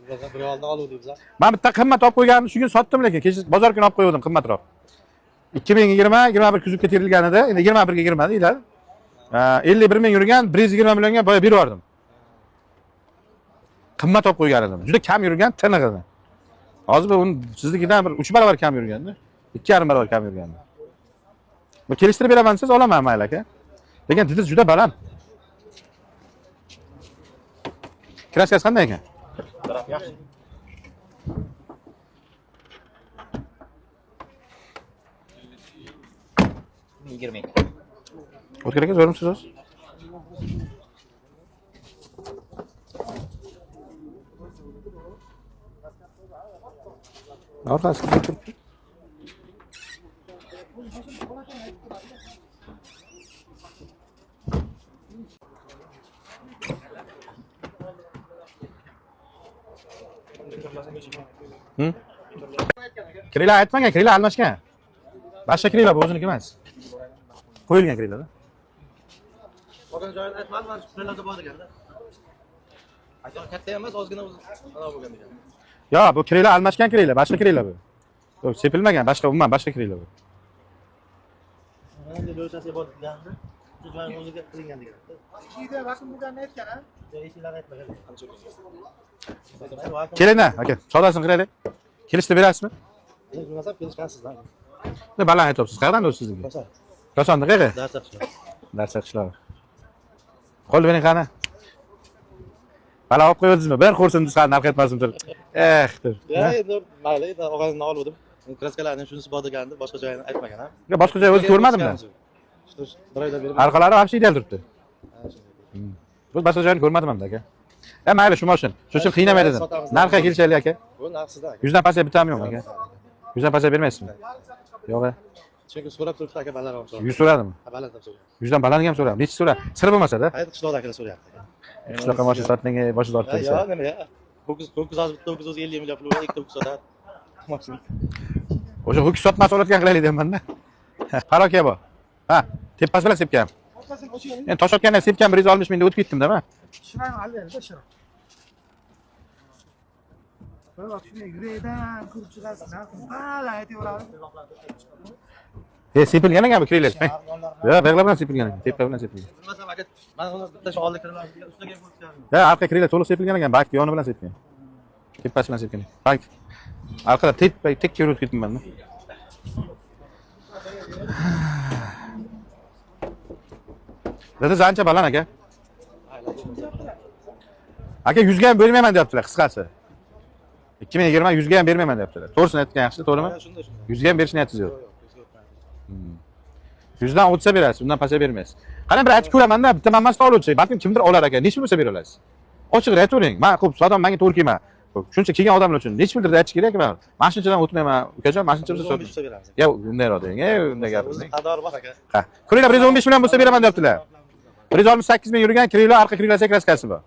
Bir oldin oluvdik biz. Men bitta qimmat olib qo'yganimni shu kun sotdim lekin kecha bozor kuni olib qo'ygandim qimmatroq. 2020 21 kuzovga terilgan edi. Endi 21 ga girmadi deyiladi. 51 ming yurgan, 120 millionga boya berib yubordim. Qimmat olib qo'ygan edim. Juda kam yurgan, tiniq edi. Hozir bu uni siznikidan bir 3 barobar kam yurganda. 2,5 barobar kam yurgandi. Bu kelishtirib beraman siz olaman mayli aka. Lekin didiz juda baland. Kraskasi qanday ekan? Yaxshi. Yigirma. O'tkir aka, zo'rmisiz o'zi? Orqasi qizil turibdi. Hı? Krila aytmagan, krila almashgan. Boshqa krila bu o'ziniki emas. Qo'yilgan krila. Qolgan joyini aytmadim, mana shu krillada bor deganda. Aytgan katta emas, ozgina o'zi anavi bo'lgan degan. Yo, bu krila almashgan krila, boshqa krila bu. Yo'q, sepilmagan, boshqa umuman boshqa krila bu. Mana lo'chasi bor deganda, shu joyini o'ziga qilingan degan. Eshikda vakum bo'lganini aytgan a? Eshiklarni aytmagan. Keling aka, savdosini qilaylik. Kelishtirib berasizmi? Bilmasam kelishgansizlar. Ne baland aytyapsiz? Qayerdan o'zi sizniki? Koson. Kosonni qayerga? Darcha qishloq. Darcha qishlog'i. Qo'l bering qani. Bala olib qo'yibsizmi? Bir xo'rsindiz qani narx aytmasin turib. Eh, deb. Ya endi mayli, endi og'aynidan oluvdim. Kraskalarning shunisi bor degandi, boshqa joyini aytmagan ha. Yo, boshqa joy o'zi ko'rmadim-da. Shu bir oydan beri. Orqalari вообще ideal turibdi. Biz boshqa joyini ko'rmadim hamda aka. E mayli shu mashina. Shu uchun qiynamay dedim. Narxga kelishaylik aka. Bu narxsizda aka. 100 dan pastga bittami yo'q aka? 100 dan pastga bermaysizmi? Yo'q. Chunki so'rab turibdi aka, baland ham so'rab. 100 so'radimi? Baland ham so'rab. 100 dan baland ham so'radi. Nechi so'radi? Sir bo'lmasa-da. Qayerda qishloqda akalar so'rayapti aka. Qishloqqa mashina sotding, boshida ortdi Yo, nima ya? Ho'kiz ho'kiz hozir bitta ho'kiz o'zi 50 million pul beradi, ikkita ho'kiz sotadi. Mashina. O'sha ho'kiz sotmasa olayotgan qilaylik deyapman-da. Parokiya bu. Ha, tepasi bilan sepgan. Orqasini oching. Endi tosh otgandan sepgan 160 mingda o'tib ketdim-da men. Shiram allaydi shiram. Bir vaqt shunday yurakdan ko'rib chiqasiz, narxini baland aytaveradi. E, sepilgan ekan bu kriller. Yo'q, buyog'lar bilan sepilgan ekan, tepa bilan sepilgan. Bilmasam aka, mana uni bitta shu oldi kirib, ustiga ko'rsatgan. Ya, arqa kriller to'liq sepilgan ekan, bak yoni bilan sepilgan. Tepasi bilan sepilgan. Bak. Orqada tepa tek ko'rib ketdim men. Dedi ancha baland aka. Aka 100 ga ham bermayman deyaptilar, qisqasi. 2020 100 ga ham bermayman deyaptilar. To'g'risini aytgan yaxshi, to'g'rimi? Shunda shunda. 100 ga ham berish niyatingiz yo'q. Yo'q, yuzga o'tmaydi. 100 dan o'tsa berasiz, undan pastga bermaysiz. Qani bir aytib ko'raman-da, bitta man emasda oluvchi, balkim kimdir olar aka. Necha bo'lsa bera olasiz? Ochiq aytavering. Men xo'p, savdom menga to'g'ri kelma. Xo'p, shuncha kelgan odamlar uchun necha puldir aytish kerak man. Mana shunchadan o'tmayman, ukajon, mana shuncha bo'lsa 115 sotmayman. bo'lsa beramiz. Ya, undayroq deng, ey, unday O'zi gapirmang. qadori bor aka. Ha. Krila 115 million bo'lsa beraman deyaptilar. 168 ming yurgan krila, arqa krilasi kraskasi bor.